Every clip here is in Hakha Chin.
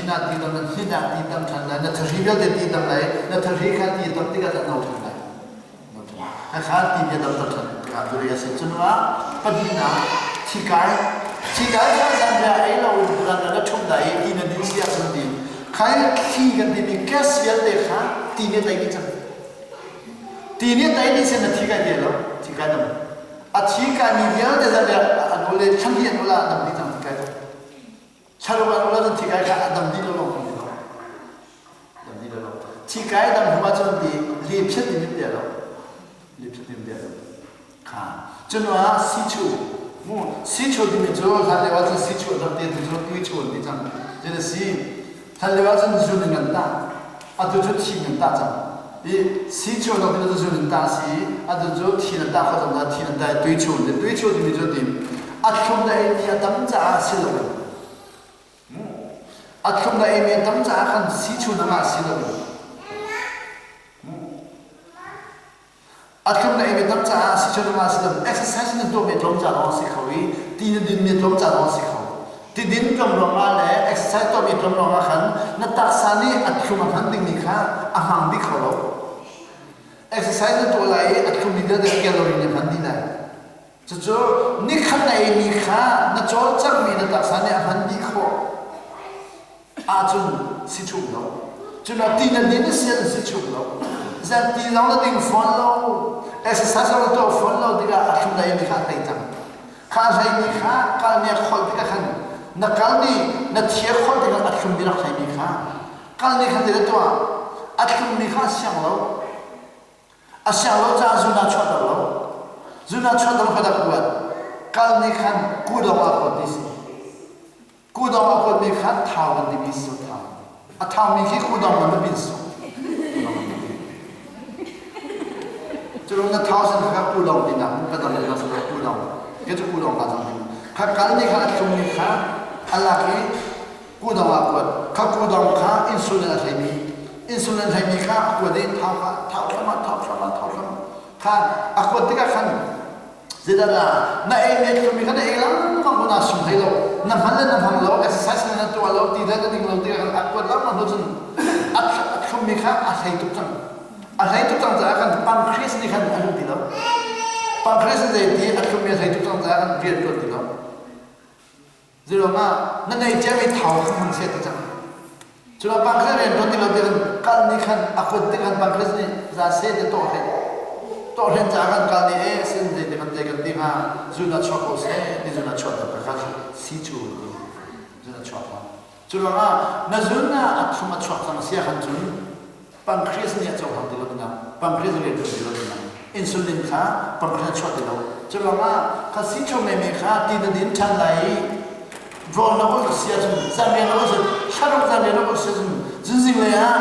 thin ah ti tam, na hnin ah ti tam ṭhan lai, na thahri vialte ti tam lai, na thahri kha ti tam tikah a no ṭhan lai. No ṭhan. Khakha ti bia tam ṭhan tikah uric acid cu ah pahnihnak thikai thikai kha zanriah ei lo in zanriah na ṭhum lai i ti na din si ahcun ti khai thli kan timi gas vialte kha ti nih a tei dih cang. Ti nih a tei dih sin na thi kai ti lo, thi kai dam. A thi kai mi vialte zanriah an ul i thla hnih an ul ah a dam dih cang thi kai cu. Thlaruk an ul ahcun thi kai kha a dam dih lo lawng kan ti lo. Dam dih lo. Thi kai dam hnu ahcun ti li phiat ding in ti lo. Li phiat ding ti lo. Kha. Cun ah sichu mu sichu timi cu hlan lio ahcun sichu a dam te tu cu tuichu an ti cang. Cun a si. Hlan lio ahcun zun in an tah. Atu cu thi in an tah cang. I sichu a dam ti cu zun in tah a si i atu cu thi in an tah kho cang caah thi in an tah i tuichu an ti. Tuichu timi cu ti a thlum le ei mi a tam caah si lo in a thlum le ei mi a tam caah khan sichu na ngah si lo in A thlum na ei mi tam caah si cu na si lo. Exercise na tuah mi tlawm ca lawng si kho i ti na din mi tlawm ca lawng si kho. Ti din tlawm ruangah le exercise tuah mi tlawm ruangah khan na taksa nih a thlum a hman dingmi kha a hmang dih kho lo. Exercise na tuah lai i a thlum mi vialte calorie na hman dih lai. Cucu nikhat na ei mi kha na cawlcangmi na taksa nih a hman dih khawh ahcun si chung lo. Cun ti na din si an si chung lo. Zan ti zong na ding fawn lo. Exercise zong na tuah fawn lo tikah a thlum lei mi kha a hlei cang. Kha a hlei mi kha kal nih a kholh tikah khan na kal nih na thi a kholh tikah a thlum mi rak hlei mi kha kal nih khan ti na tuah a thlum mi kha a siang lo. A siang lo caah zun ah chuahter lo. Zun ah chuahter kha dah kuat. Kal nih khan kudawng ah kuat ti si. Kudawng ah kuatmi kha thau kan timi si thau. A thaumi khi kudawng man na bin su. Culung na thau sin kha kudawng ti nak ka dang na sa kudawng. Ke cu kudawng ka cang ti. Kha kal nih kha a thlummi kha a lak i kudawng ah kuat. Kha kudawng kha insulin a hleimi. Insulin hleimi kha a kuat i thau kha thau thlam thau thlam thau thlam kha a kuat tikah khan Zeidah na ei mi thlumi kha na ei lengmang ko na sung hlei lo na hman le na hmang lo exercise le na tuah lo ti le na ding lo ti kha a kuat lengmang hnu cun a thlummi kha a hlei tuk cang a hlei tuk cang caah khan pancreas nih khan a duh ti lo pancreas nih zei ti a thlummi a hlei tuk cang caah khan rian tuan ti lo Zeiruangah na nei ciami thau kha hmang seh ti cang. Culo pancreas rian tuan ti lo ti khan kal nih khan a kut ti khan pancreas nih za seh ti tawh hren. Tawh hren caah khan kal nih eh sin zei ti kan zei kan ti hnga zun ah chuak ko seh ti zun ah chuak ta kha si cu ti zun ah chuak kha. Curuangah na zun ah a thum a chuak cang sia khan cun pancreas nih a cohlang ti lo dingah pancreas rian ṭuan ti lo dingah insulin kha pancreas chuah ti lo cu ruangah kha si chung mi kha ti na din ṭhan lai i rawl na ul si ahcun zanriah na ul si thlaruk zanriah na ul si ahcun zunzing lei ah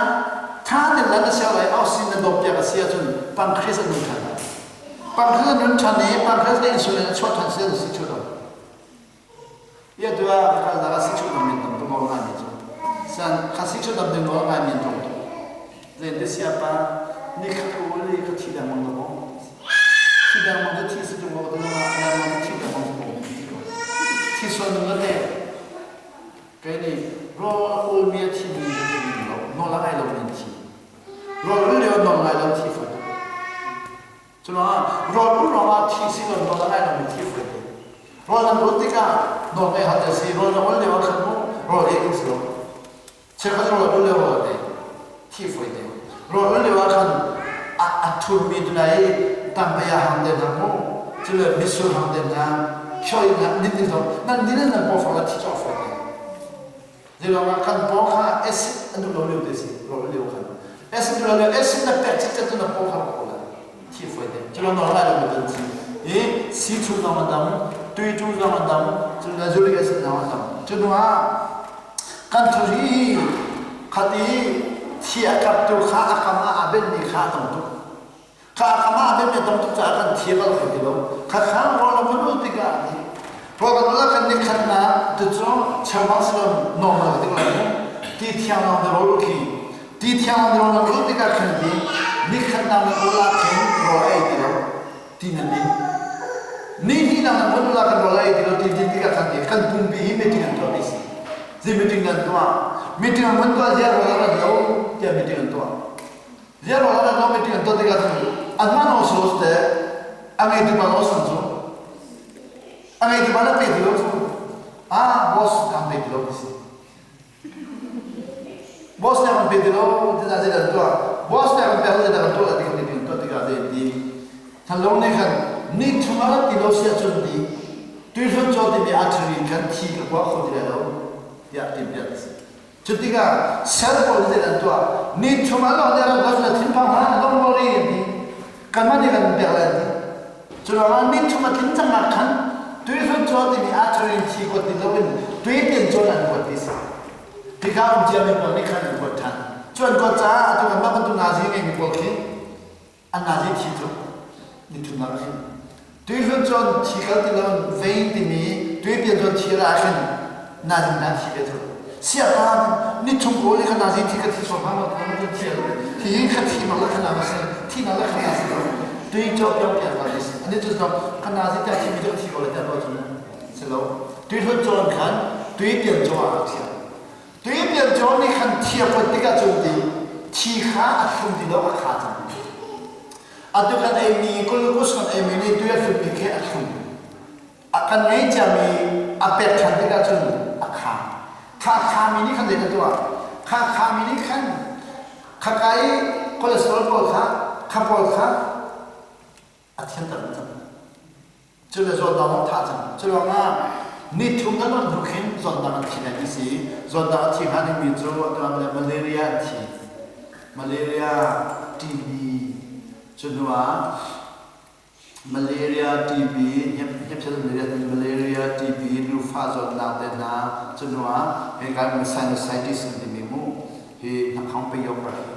tha ten lan na siau lai oxygen na dawp piak a si ahcun pancreas a nun ṭhan lai pancreas a nun ṭhan i pancreas nih insulin a chuah ṭhan si si chu lo Ia tu ah ka kal nak ah sichuh dam min tam tuk nawl ngai mi cu. San kha sichuh dam ding nawl ngai mi an tlawm tuk. Zein te sia pa ni khat ka ul i ka thi dengmang da maw? Thi dengmang cu thi si tung lo ka ah dengmang cu thi dengmang cu bawm ti ko. Thi sual nung la te. Kei nih rawl a ul mi a thi mi ka thi mi lo nawl a ngai lo mi an thi. Rawl ul lio nawl ngai lo thi fawi tuk. Curuangah rawl ul ruangah thi si lo nawl a ngai lomi thi fawi te. Rawl nan ul tikah nawl ngeih hal si rawl na ul lio ah khan mu rawl ei ding si lo. Cheukhat rawl ul lio rawl ei thi fawi te. Rawl ul lio ah khan a a thurmi tunai tangpaya hang te hna mu cule mitsur hang te hna khioi hna nin din nan din nan paw fang la thi cawk fawi te. Zeiruangah kan paw kha acid an duh lo lio te si rawl lio khan acid duh lo lio acid na pek cikcek cu na paw kha rak la thi foi te cu lo lai lo mi si i si chung zong a dam tui tu zong a dam cu le uric acid zong a dam cu hnu ah kan thuri khat i thi a kap tu kha a kam ah a ben mi kha a tam tuk Kha kamah a biapit tam tuk caah kan thi a kal kho ti lo. Kha kha rawl a vun ul tikah rawl kan ul ah kan ni khatnak tucu cheuhmang silon normal ka ti ko lai mu. Ti thiang lawng te rawl khi ti thiang lawng te rawl na ul tikah khan ti ni khatnak na ul ah khin rawl a ei ti lo ti nan din. Ni hnihnak na vun ul ah khan rawl a ei ti lo ti din tikah khan ti kan pumpi hi meeting an tuah ti si. Zi meeting nan tuah. Meeting an vun tuah ziah rual a rat lo tiah meeting an tuah. Ziah rual a rat lo meeting an tuah tikah cun anmah nawl si teh a ngeitu pa nawl san cu a ngeitu pa na pe ti lo cu ah boss kan pe ti lo ti si. Boss nih an pe ti lo ti dah zeidah an tuah. Boss nih an pek lo zeidah kan tuah ti kan meeting an tuah tikah zei an ti. Thanlung nih khan ni thum a rat ti lo si ahcun ti tuihlun caw timi artery in khan thi ka kuah kho ti lai lo tiah timhpiak a si. Cu tikah cell pawl nih zeidah an tuah? Ni thum a lo nih a rat lo cu thinphang hlah, don't worry an ti. Kanmah nih kan pek lai an ti. Cu ruangah ni thum a tlin cang ah khan tuihlun caw timi artery in thi kuat ti loin tuipian caw an kuat ti si. Hika um ciami pawl nih khan an kuat ṭhan. Cu an kuat caah atu kanmah bantuk nazi ngeimi pawl khi an nazi thi cu ni thumnak a si. Tuihlun cun thi kal ti lo vein timi tuipian cun thi ra khin nazi na thi ve cu. Siapa ni thum ko le kha nazi thi ka thi sual hna lo ti thi thi hi kha thi mak la kha na si thi na la kha na si lo tui cho piang piang la si ani cu zong kha nazi ta thi mi cu thi ko le ta lo cu si lo tuihlun cun khan tuipian cu ah thiam Tuipian cawn nih khan thi a put tikah cun ti thi kha a thlum ti lo a kha cang. Atu kan eimi glucose kan eimi nih tui a thlummi khi a thlum. A kan ngei ciami a pek ṭhan tikah cun a kha. Kha khami nih khan zei a tuah? Kha khami nih khan khaka i cholesterol pawl kha kha pawl kha a thianter cang. Cu le zawtnak an thah cang. Cu ruangah ni thum kan rat hnu khin zawtnak an thi lai ti si. Zawtnak a thi hnga dingmi cu atu le malaria an thi. Malaria, TB, cu hnu ah malaria, TB, hnepsel malaria, malaria, TB, lufa zawtnak te hna, cu hnu ah hika sinusitis an timi mu, hi hnakhong pe yok rak hi.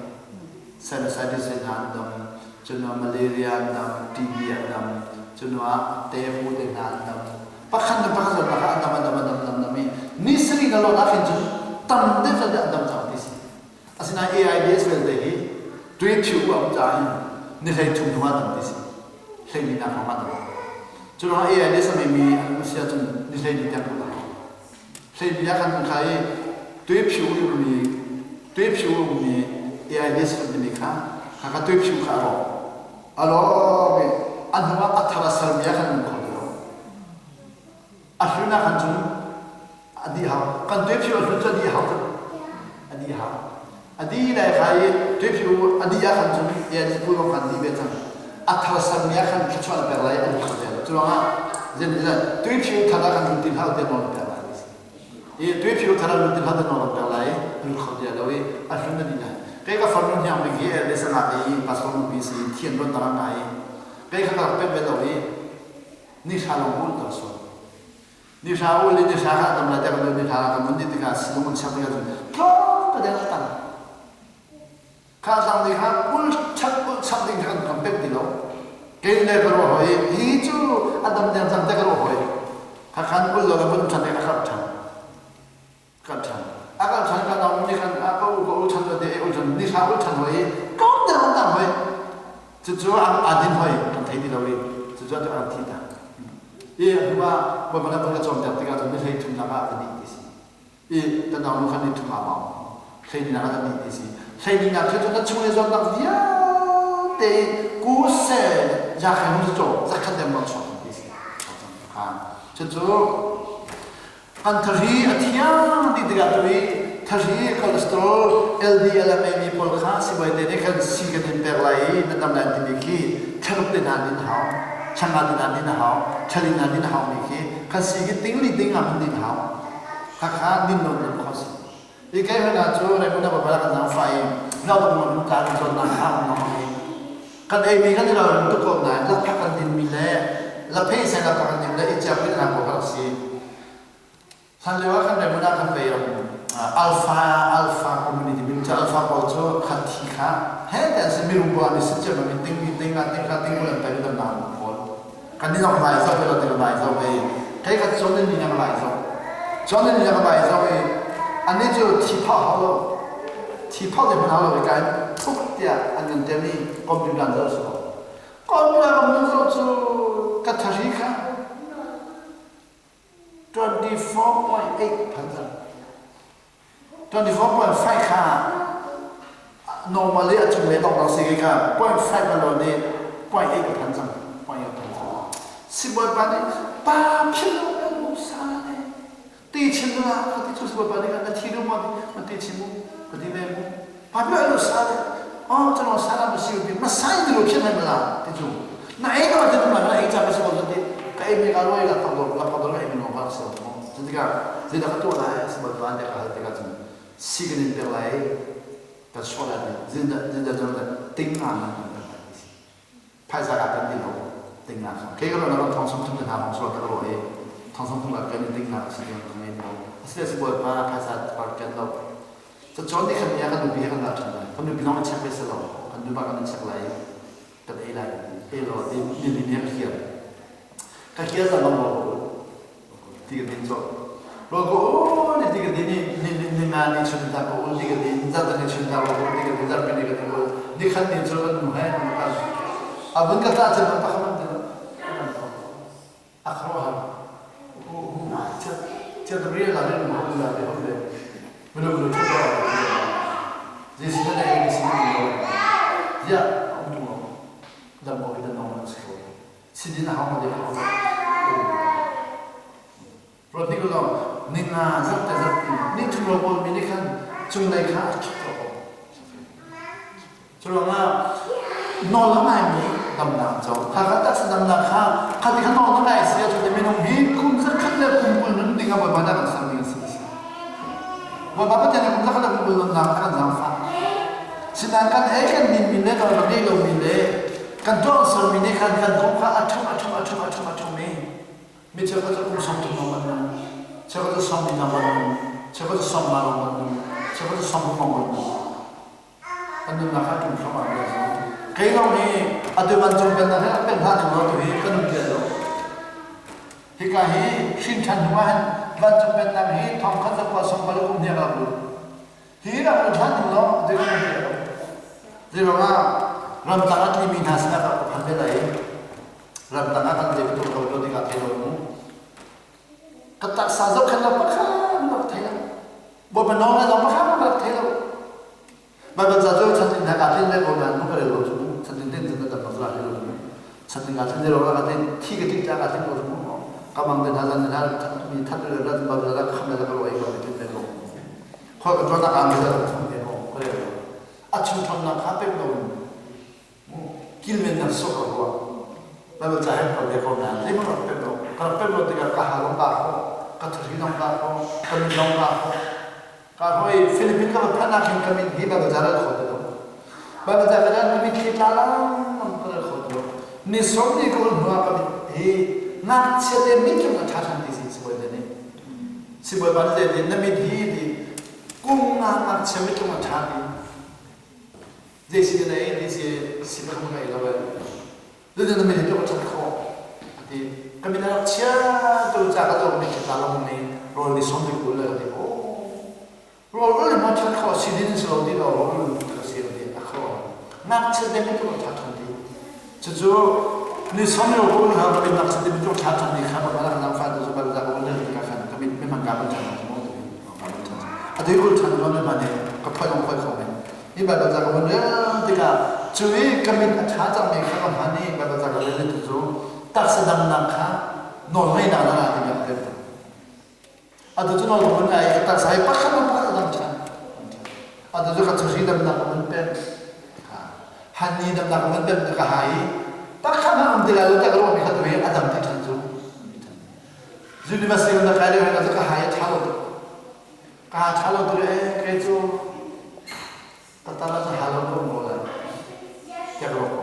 Sinusitis he hna an dam, cunuah malaria an dam, TB an dam, cunuah tehu te hna an dam. Pakhat le pakhat zawtnak ah an dam, an dam, an dam, an dam i ni sarih na lawt ah khin cun tam deuh deuh an dam cang ti si. Asinain AIDS vialte hi tui thiu um caah hin ni hlei thum hnu ah dam ti si. Hlei ni nak hrawng ah dam. Cu ruangah AIDS a ngeimi an um si ahcun ni hlei ni tiang kan Hleimi ah kan kha i tuiphiu ummi tuiphiu ummi AIDS kan timi kha kha kha tuiphiu kha a rawk. A rawk i a hnu ah a thar a sermi ah khan um kho ti lo. A hlun ah khan cun a dih hau. Kan tuiphiu a hlun cu a dih hau cun. A dih hau. A dih lai kha i tuiphiu a dih ah khan cun AIDS pul khan dih ve cang. A thar sermi ah khan thluachuah na pek lai a lut kho ve lo. Cu ruangah zeitidah tuiphiu thar ah khan lut ti hlah u tiah nawl an pek lai. I tuiphiu thar ah lut ti hlah tiah nawl an pek lai. A lut kho ti lo i a hlun a dih lai. Kei ka farnu hniang bik hi le sangah i pastor nupi si thian ruan dang ngai i kei kha ka rak pek ve lo i ni hra lawng ul ter sual. Ni hra ul i ni hra kha dam lai tiah kan ni hra kan mun dih tikah silung an siak tikah cun tlawm te deng a tang. Kha tlang nih khan ul chak ul chak ding khan kan pek ti lo. Kei le ka ruah hoi hi cu a dam deng cang te ka ruah hoi. Kha khan ul lo le vun ṭhan ding a khat ṭhan. Khat ṭhan. A kal ṭhan ka nau nih khan a ka u ka ul ṭhan lo te ul ṭhan ni hra ul ṭhan hoi tlawm deuh an tang hoi. Cucu an adin hoi kan thei ti lo i cucu atu an thi ta. I hnu ah Bawipa nih a ka cawnpiak tikah cun ni hlei thumnak ah ka dih ti si. I kan nau nu khan ni thum aa mau. Hleilinak ah kan dih ti si. Hleilinak khi cu na chung i zawtnak vialte ku se ya khe hu cu zakhat deng bang chuak ti si. Cucu An thahri a thiang ti tikah tu i thahri cholesterol LDL a ngeimi pawl kha sibawi te nih khan si kan in pek lai i na dam lai an timi khi thlaruk te hna din hau thlangan te hna din hau thalin hna din hau mi khi khan si khi ting li ting ah mun din hau kha kha din lo nan kho si i kai hna cu Raymond na baba kan nang fa i na to mon ka kan zawn na kha no i kan ei mi kan i ral tuk ko nain lakphak kan din mi le laphei sai lakphak kan din le i ciak mi na ko ka si Hlan lio ah khan Raymond ah khan pei Alpha Alpha community min cu Alpha pawl cu khat thi kha he te an si mirum pawl an i sit cio mi ting mi ting ah ting kha ting kul an pei mi dam pawl kan ni zong lai zo ve lo ti lai zo ve kei khat chon ni yang lai zo chon ni yang lai zo i ani cu thi phau hau lo thi phau de hau lo i kai thuk tiah an nan tem i computer zo so computer kan zo cu ka thari kha 24.8 phan cang. 24.5 kha normally a cung le dong si kha 0.5 a lo nih 0.8 a phan cang 0.8 a phan cang sibawipa nih pa phil lo lo sa le ti chin la ka ti cu sibawipa nih na thi lu ma ma ti chin mu ka ti ve mu pa phil lo sa le oh chano sa la ma si bi ma sai ti lo phian hai ma la ti cu na ei ko ti ma na ei cha ma si ko ti ka ei mi ka roi la pak do la pak do la ei mi no ka si mo cutikah zeidah ka tuah lai sibawipa nih ka hal tikah cun si kan in pek lai kan suah lai zinda zinda zong ting nga nan kan pek lai phaisa ka kan ti lo ting nga kha ke ka na thong som thum na hong sual ka ro e thong som thum la kan ting nga si kan kan ngai lo asile si bol pa phaisa par kan lo so chon ni khan ya kan nu bi kan la than lai kan nu bi nong check pe se lo kan nu ba kan check lai kan ei lai ei lo ti ni ni ni khiam ka kia za bang lo ti ka din cho lo ko o ni ti ka din ni ni ni ni nga ni chun ta ko ti ka din za ta ni chun ta lo ko ti ka din za pi ni ka din ko ni khan ni cho kan nu he nu ka abun ka ta chen pa khaman din akhro ha hu hu cha cha da ri la ni mu la de ho de mu lo mu lo chu ba Jesu na ne si ni lo ya um tu dam ko da nong si ko sidin a hau ma de hau Rot ni ko lo ni nga zat te zat ni thum lo bol mi ni khan chung lei kha a thuk lo cu ruangah nawl a ngaimi damnak co kha kha taksa damnak kha kha ti kha nawl na ngai si ahcun minung hi kum zakhat le kum 20 nun ding ah Bawipa nih a kan ser ding a si. Bawipa Pathian nih kum zakhat le kum 20 nunnak a kan zaangfah. Sinain kan ei kan dinmi le kan ngei lomi le kan tuah sualmi nih khan kan kong kha a ṭhum a ṭhum a ṭhum a ṭhum a ṭhum i mi cheukhat cu kum 30 lawng an nung, cheukhat cu 40 lawng an nung, cheukhat cu 50 lawng an nung, cheukhat cu 60 lawng an nung. An nunnak kha ṭum thluahmah mi an si. Kei lawng hi atu vancung pennak hi a pen hlah ning law tu hi ka nun ti lo. Hika hi hrin ṭhan hnu ah hin vancung pennak hi thong khat zakua sawm pali kum hniak rak lut. Hi rak lut hlah ning law atu ka nun ti lo. Zeiruangah ramtang a tlimi hna sinah ka phan ve lai. Ramtang ah kan zei bantuk lo lo tikah thei lo mu. Ka taksa zohkhenh lo pakhat rak thei lo. Bawipa nawl le zong pakhat rak thei lo. Baibal ca cu chan hna kaa tlin le ko nain mu ka rel lo cu mu chan tin tin cun dam bak lo cu mu chan tin kaa tlin lo ka tin thi ka tin ka tlin lo cu mu ka mang te hna zan hna mi that le la ba la kham le ka lo ai ka tin le ko khoi ka tuan ka mi la chung te ko ka rel lo a chung thon na kha pek lo kilven nak sok ka ruah Baibal ca he ka le ko nain zei rak pek lo ka rak pek lo tikah ka ha long ka ho ka thari long ka ho ka min long ka ho ka hoi Philippines ka va phanh ah khin ka min hi Baibal ca ral kho ti lo Baibal ca ka ka mit thli tla lang ka ral kho ti lo ni som ni ka ul hnu ah ka mit hi ngakchia te mit tlung a ṭha ṭhan ti si sibawi te nih sibawi pa nih zei na mit hi ti kum nga ngakchia mit tlung a ṭha ti zei si na ei ti si si ka ngei lo e Zeicah na min hi ka ṭhat khawh? A ti. Ka min a rak chia tu ca ka dawk mi khi tla lo mi rawl ni som ni 20 le ka ti. Oh, rawl ul ma ṭhat khawh si din si lo ti lo rawl ul ka si ti a kho. Ngakchia te mi tu ṭha ṭhan ti. Cucu ni som lo kul ha ka min ngakchia te mi tu ṭha ṭhan ni kha ba ba lang fa tu zu ba za ka ul ka khan ka min mi man ka ban ṭhan mo ti. A dei ul ṭhan lo me ma ne ka phoi ong phoi kho me. Hi Baibal ca ka vun rel tikah cu i ka mit a ṭha cangmi kha ka hman i Baibal ca ka rel i cu taksa damnak kha nawlngeihnak na ngah timi a rel. Atu cu nawl ka vun ngai i taksa hi pakhat hnu pakhat a dam ṭhan. Atu cu ka thuri damnak ka vun pemh. Hanni damnak ka vun pemh ka ha i pakhat hmanh um ti lai lo tiah ka ruahmi kha tu hi a dam ti ṭhan cu. University na kai lio hin ka ha i a ṭha lo tuk. Ka ṭha lo tuk ee kei cu tatala cu ha lo ko ko lai tiah ka ruah ko.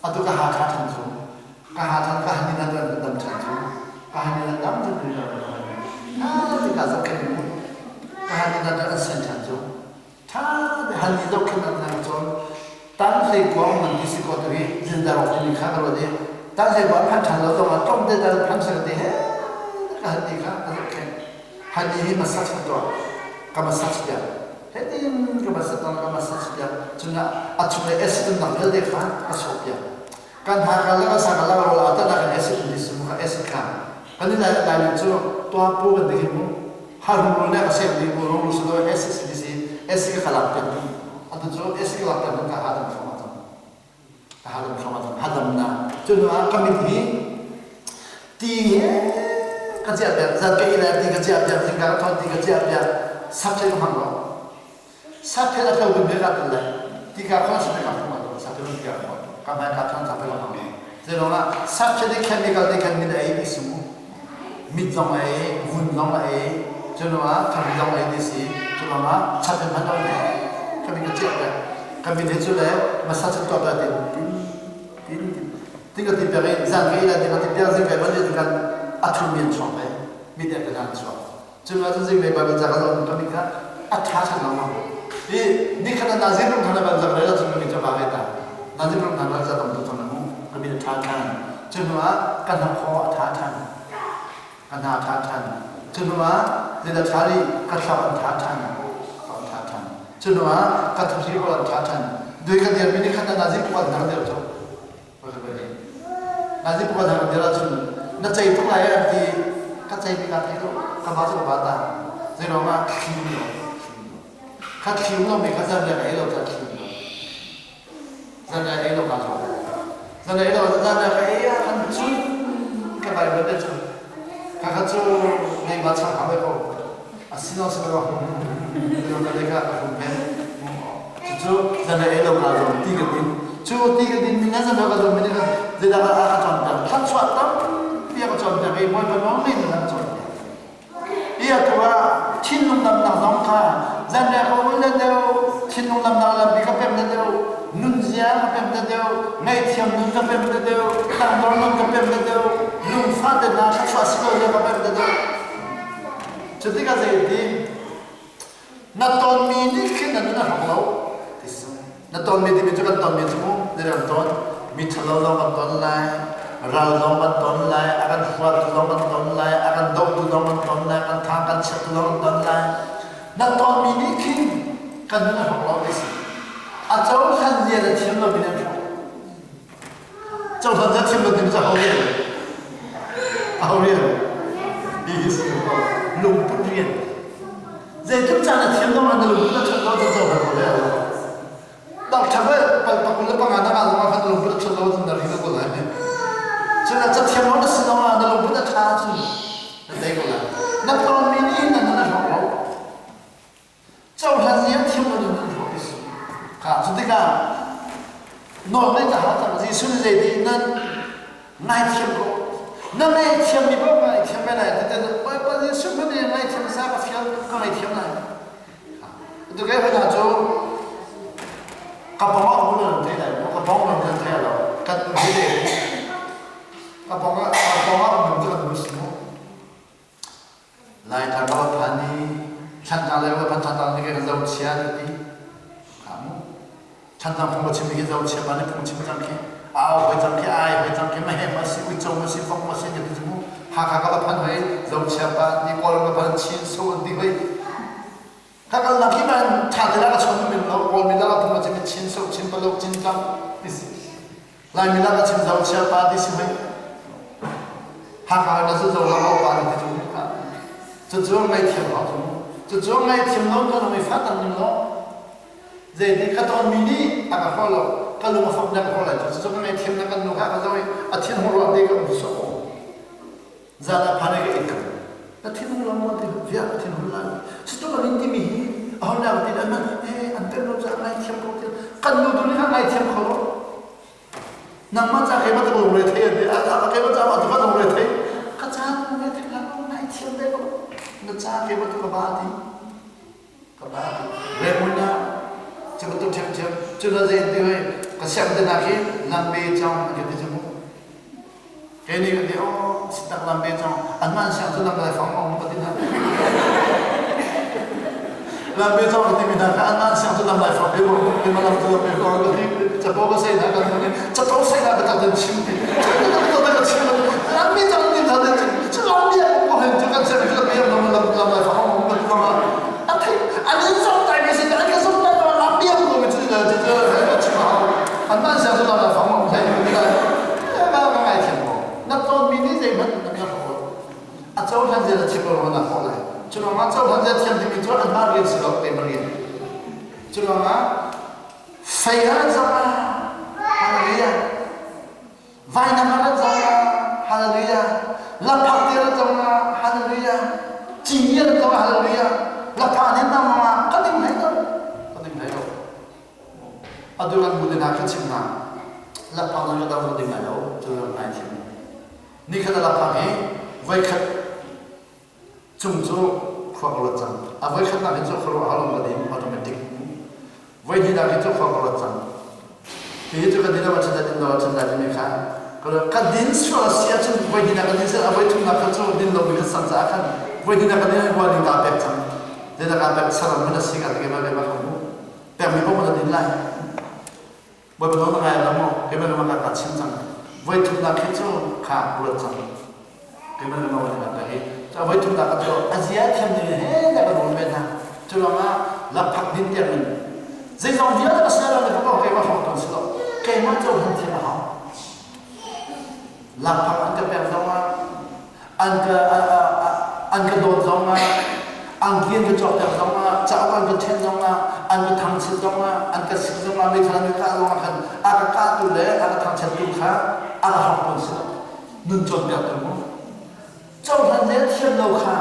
Atu ka ha ṭha ṭhan cu ka ha ṭhan ka han in an dam ṭhan cu ka han in an dam ṭhan cu na ti ka zohkhenh mu ka han in an sen ṭhan cu ṭha te han ni zohkhenh an nang cun tan hlei kuang man ti si ko tu hi zindarok timi kha ka ruat i tan hlei kuang phan ṭhan lo zong ah tlawm te tan phan sel te he ka han ti kha ka zohkhenh Han hi massage ka tuah. Ka massage piak. Hetin ka massage tuah ka massage piak. Cun a chung i acid umnak vialte kha ka sawh piak. Kan ha ka la ka sa ka la ro la tan kan acid um ti su kha acid kha. Kan ni lai lai cu tua pu kan ti mu. Ha ru ru ne ka sek di mu ru su do acid si. AC ka lak piak dih. Atu cu AC ka lak piak dih ka hadam thluahmah cang. Ka hadam thluahmah cang. Hadamnak. Cu hnu ah ka mit hi ti he ka ciah piak. Zan ka ih lai ti ka ciah piak. Zingka ka thawt ti ka ciah piak. Sapthei ka hmang lo. Sapthei a tlo ding ka tel lai. Ti ka khon sin ka hmang lo. Sapthei ti ka khon. Ka hmai ka thon sapthei ka hmang lo. Zei ah sapthei nih chemical nih khan mit a ei ti su. Mit zong a ei, vun zong a ei, cu hnu ah thari zong a ei ti si. Cu ruang ah chat in hman lo le ka mit ka ciah pek. Ka mit he cu le massage tuah piak tin tin tin tin ti ka ti piak i zan ka ih lai ti ka ti piak zing kai van ti kan a thumi an chuak ve. Mit eh ka an chuak. Cu hnu ah cun zing mei Bible ca ka zoh ka mit kha a ṭha ṭhan lengmang. I nikhat ah nazir rum than ban zak rel cun ka mit cu a vang ta. Nazir rum than za tam tu cang mu ka mit a ṭha ṭhan. Cu hnu ah ka hnakhaw a ṭha ṭhan. Ka hna a ṭha ṭhan. Cu hnu ah zeidah ṭha rih ka thluak an ṭha ṭhan. An ṭha ṭhan. Cu hnu ah ka thahri rawl an ṭha ṭhan. Dui ka dirmi nikhat ah nazir puan hna ka dir cu. Nazi pakhat hna dir ahcun na cei tuk lai an ti ka cei mi ka thei lo ka ba cu ka ba ta zei ruang ah thli um lo kha thli um lo mi kha zan le ka ei lo ca thli um lo zan le ei lo ka zo zan le ei lo zan le ka ei ah khan cun ka bai ba te cu ka kha cu nei ba chang ha bai ko asino silo ka le ka ka hum men Cucu zan le ei lo ka zong ti ka din. Cu ti ka din ning zan ka zong min kan zeidah a ka cawnpiak. Thluachuah tampi a ka cawnpiak i Bawipa nawl nih nan cawnpiak. I atu ah thinlung damnak zong kha zan le ka ul le deuh, thinlung damnak lampi ka pem le deuh, nunzia ka pem le deuh, ngaihthiam nun ka pem le deuh, tangdor nun ka pem le deuh, lungfah te hna thluachuah si lo zia ka pem le deuh. Cu tikah zei Na tonmi nih khin na nun a hrawk lo ti si. Na tonmi timi cu kan tonmi cu mu na kan ton. Mi ṭhalo zong kan ton lai, ral zong kan ton lai, a kan huatu zong kan ton lai, a kan dohtu zong kan ton lai, kan thang kan chiatu zong kan ton lai. Na tonmi nih khin kan nun a hrawk lo ti si. A cohlan zia na thiam lo mi nan hrawk. Cohlan zia thiam lo timi cu aho rian? Aho rian? Hi si ko. Lungput rian. Zeitluk caan a thiam lo na lungput a ṭhat lo cu cohlan ko le. Dok ṭha bel pal pakul le panga na ngah zongah khan na lungput a ṭhat lo cun na ri ko lai. Cun a cathiam lo na si zongah na lungput a ṭha cun na tei ko lai. Na tonmi nih na nun a hrawk lo. Cohlan nih a thiam lo in an hrawh ti si. Kha cu tikah nawl ngeih ka hau cang. Jesuh nih zei ti nan ngaithiam ko. Na ngaihthiam mi paoh ka ngaihthiam ve lai ti te Bawipa Jesuh hmanh nih ngaihthiam sa ka fial ka ngaihthiam lai. Tu ke hna cu ka pong ah um nan thei lai ka pong nan thei lo kan nu le ka pong ah ka pong ah um cu kan nu si mu. Laitlang ka va phan i Thlantlang lei ka phan Thlantlang nih ka zohchia an ti. Kha mu. Thlantlang phung ka chim hi zohchia pa nih phung chim cang khi. Au hoi cang khi, ai hoi cang khi, mahe ma si, uico ma si, fok ma si ka ti mu. Hakha ka va phan hoi, zohchia pa an ti, Kawlram ka phan Chin so an ti hoi. Ka kalnak hi man tha te la ka chon min lo, Kawl mi la ka phung ka chim Chin so, Chin palok, Chin tlang ti si. Laimi lak a chim zo chia pa ti si hoi. Hakha na zu zo la pa ti cu kha. Cu cu ngaithiam lo cu. Cu cu ngaithiam lo kan mi fa tam ning lo. Zei ti ka ton mi nih a ka hro lo. Ka lung a fak na ka hro lai cu. Cu cu ngaithiam na kan nu kha ka zo i a thin hung ruang te ka um so. Zan ah phan ka ik. Na thin hung lo mo ti via ka thin hung lai. Situ kan in timi hi a hon na ti an eh an pem lo ca ngaithiam ko ti. Kan nu tu nih kha ngaithiam kho lo. Nangmah ca keimah ta lungre thei an ti. A keimah ca ma tu ka lungre thei. Ka ca lungre thei la nai thiam ve ko. Na ca keimah tu ka ba ti. Ka ba ti. Remun ah cu bantuk ṭhiamṭhiam cu na zei ti hoi ka siang te nak hi lambe cong an ka ti cu mu. Kei nih ka ti oh sitak lambe cong anmah an siang cu lam lai fang ong ka ti hna. Lambe cong ka timi hna kha anmah an siang cu lam lai fang be mo ti ma lam cu lambe fang ka ti capo ka sei hna kan ni capo sei hna ka tak den chim ti capo ka chim lambe cong ti hna den cu lambe ko hen cu kan ser cu lambe lam lam lam lai fang ong ka ti ma a thei an in zong tai mi sin an ka zong tai ma lambe ko mi cu cu cu chim anmah an siang cu lam lai fang ong thei mi ka ka ngai thiam ko na cawnmi nih zeihmanh na ka hrawh a cohlan zia na chim lo na hrawh lai cu ruangah cohlan zia thiam timi cu anmah rian si lo keimah rian. Cu ruangah fei a rat zongah hallelujah, vainam a rat zongah hallelujah, laphak te a rat zongah hallelujah, ci a rat zongah hallelujah, lapha nih nang zongah ka ding hlei lo, ka ding hlei lo. Atu kan bu te hna kha chim hna. Laphak zong ka dang ka ding lai lo, cu ram ngai thim. Nikhat a laphak hi voikhat cung cu khua ka ruat cang. A voikhatnak hin cu khuaruah har ka ding automatic. Voi hnihnak hin cu khua ka ruat cang. Hihi cu ka din a chan din lo a chan lai timi kha ka din sual a si ahcun voi hnihnak ka din sual a voi thumnak kha cu din lomi ka sang caah khan voi hnihnak ka din ah rual ning kaa pek cang. Zeidah kaa pek saram man a si ka ti keimah keimah ka hmu. Pekmi paoh na din lai. Bawipa nawl na ngai lo maw? Keimah le mah ka chim cang. Voi thumnak khi cu kha ruat cang. Keimah le mah ka pek i cu voi thumnak ka cu a zia thiam ning he na ka nawl ve hna. Cu ruangah lakphak din tiang in zeizong vialte ka ser lo ko keimah hrawk tawn si lo. Keimah cohlan thiam a hau. Lakphak an ka pek zongah an ka an ka dawt zongah angki an ka cawkter zongah cauk an ka ṭhen zongah an ka thangchiat zongah an ka sik zongah meithal an ka kah zongah khan a ka kahtu le a ka thangchiattu kha a ka hrawk tawn si lo nun cawnpiaktu mu cohlan le thiam lo kha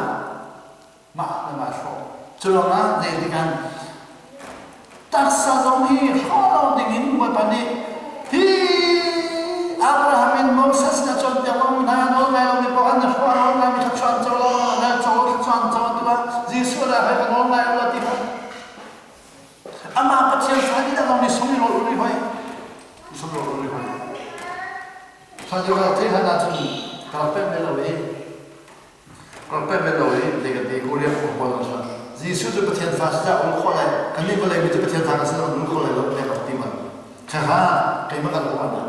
mah le mah hrawh. Cu ruangah zeitik taksa zong hi hrawh lo dingin Bawipa nih hi Abraham in Moses na cawnpiak lo hna nawl ngai lomi paoh an na hrawh nawl ngaimi thluachuah an co lo na co thluachuah an co tiah Jesuh le hei ka nawl ngai lo ti kha amah Pathian fa nih zong nih sung i rawl uri hoi sung rawl uri hoi Thla thei hlan ahcun ka rak pemh lo i Rak pek lo i zei kan ti Korea khua pawl an hrat. Jesuh cu Pathian fa si dah ul khawh lai kannih vawlei mi cu Pathian fa kan si lo ul khawh lai lo tiah ka rak ti man. Kha keimah kan ruah na.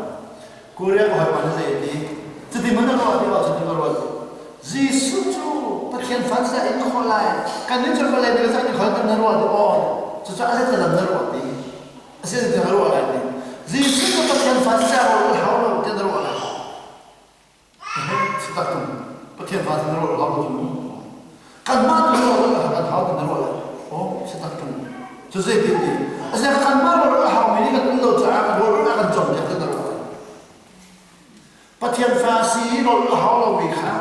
Korea ka hawipa nih zei a ti? Cuti man na ruah ti ahcun ka ruat. Jesuh cu Pathian fa si dah in khawh lai kannih cu vawlei mi kan in khawh lai na ruah ti aw. Cucu a zettalam na ruah ti. A si zetin na ruah lai ti. Jesuh cu Pathian fa si dah ul hau lo tiah na ruah lai. Sitak tung Pathian fa na ruah lo cu kanmah tu ruah lo kan hau na ruah lo oh sitak tung cu zei tin ti asina kanmah ruah lo hau mi nih kan um lo caah kan ruah lo kan cawm piak na ruah Pathian fa si ruah lo hau lo mi kha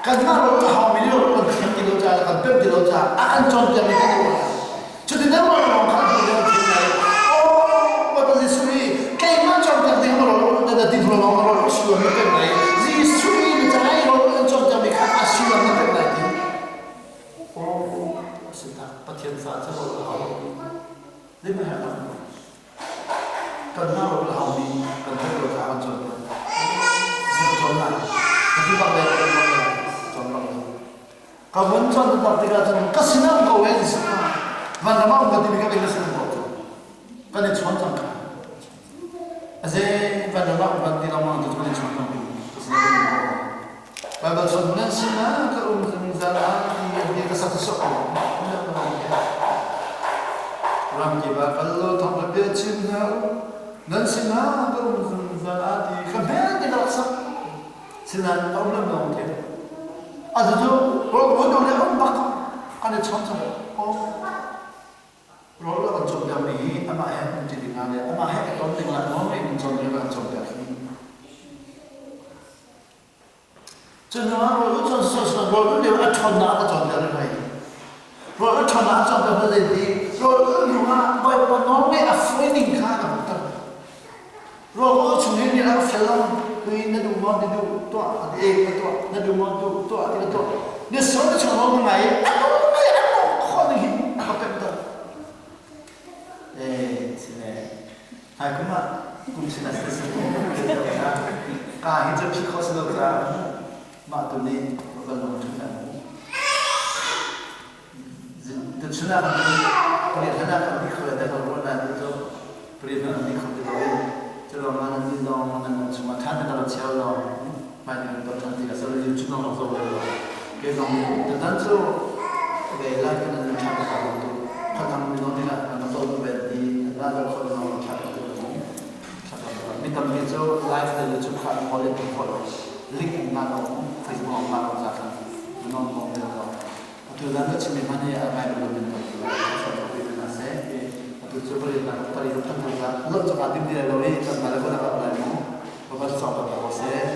kanmah ruah lo hau mi nih ruah kan thiam ti lo caah kan pem ti lo caah a kan cawm piak mi kan ruah Cutin na ruah lawng kha an duh thim lai. Oh, Bawipa Jesuh hi keimah cawnpiak ding a rawl na ti hnu lawng a rawl a sullam na pek lai. Jesuh nih na ca i rawl an cawnpiak mi kha a sullam na pek lai ti. Oh, a si tak. Pathian fa cu rawl a hau. Zeihmanh herh lo. Kanmah rawl a haumi kan theih lo caah kan cawnpiak. Zung cawn lai. Ka ti bak le ka bak le cawn bak le. Ka vun cawn taktak tikah cun ka sinah ko e Jesuh kha van ram ah um ka timi kha kei ka sinah ko cu kan i chawn cang kha aze van ram ah um kan ti lengmang cu kan i chawn cang ka sinah kan ko Baibal chung nan sinah ka um zungzal ah ti an ti ka sak sok ko ram kip ah kal law thawngṭha bia chim hna u nan sinah ka um zungzal ah ti ka hmel te ka rak sak Sinain a um lengmang te. Atu cu rawl ka le um bak kan i chawn cang. Aw rawl a kan cawnpiak mi hi amah he um ti ding ah le amah he i ton ding ah nawl ngei in cawnpiak a kan cawnpiak hi. Cu hnu ah rawl u cawn sawsawh rawl u lio a ṭhawnnak a ka cawnpiak rih hoi. Rawl u ṭhawnnak a cawnpiak hoi zei ti rawl u hnu ah Bawipa nawl ngeih a fawi ning kha ka hmuhter. Ruak chung in nih a fel lo tui na duh maw na duh tuah a ti ka tuah na duh maw duh tuah ti ka tuah na so na chung lo ngai a nu ngai a nu khawh ning hi a ka pem to eh sine hai kum ah kum sin a se ka hi cu phi kho si lo ca mah tu nih ka lung ṭhut na Tuchun ah pariat hlan ah kan ti kho le te ko rua na ti cu pariat hlan ti kho ti lo in cu lawng ah nan nih zong nan lung chungah ṭha te ka chia lo hmai kan ton ṭhan ti ka sal YouTube zong rak zoh ve lo ke zong tutan cu ve lai kan nan ṭha ka lo tu khatang mi zong nih an rak zoh ve ti la zoh kho zong ṭha ka tu mi tampi cu live le YouTube kha an call in an call link an ngah lo Facebook an ngah lo ca khan non bong lo Atu zan ka chimmi hmanh hi a ngai lo min tam tu a seh. Atu Cu pari nak pari kan thang za. Lo cu ka tim ti lo i kan ma le ko na ka lai mu. Baba cu song ko seh.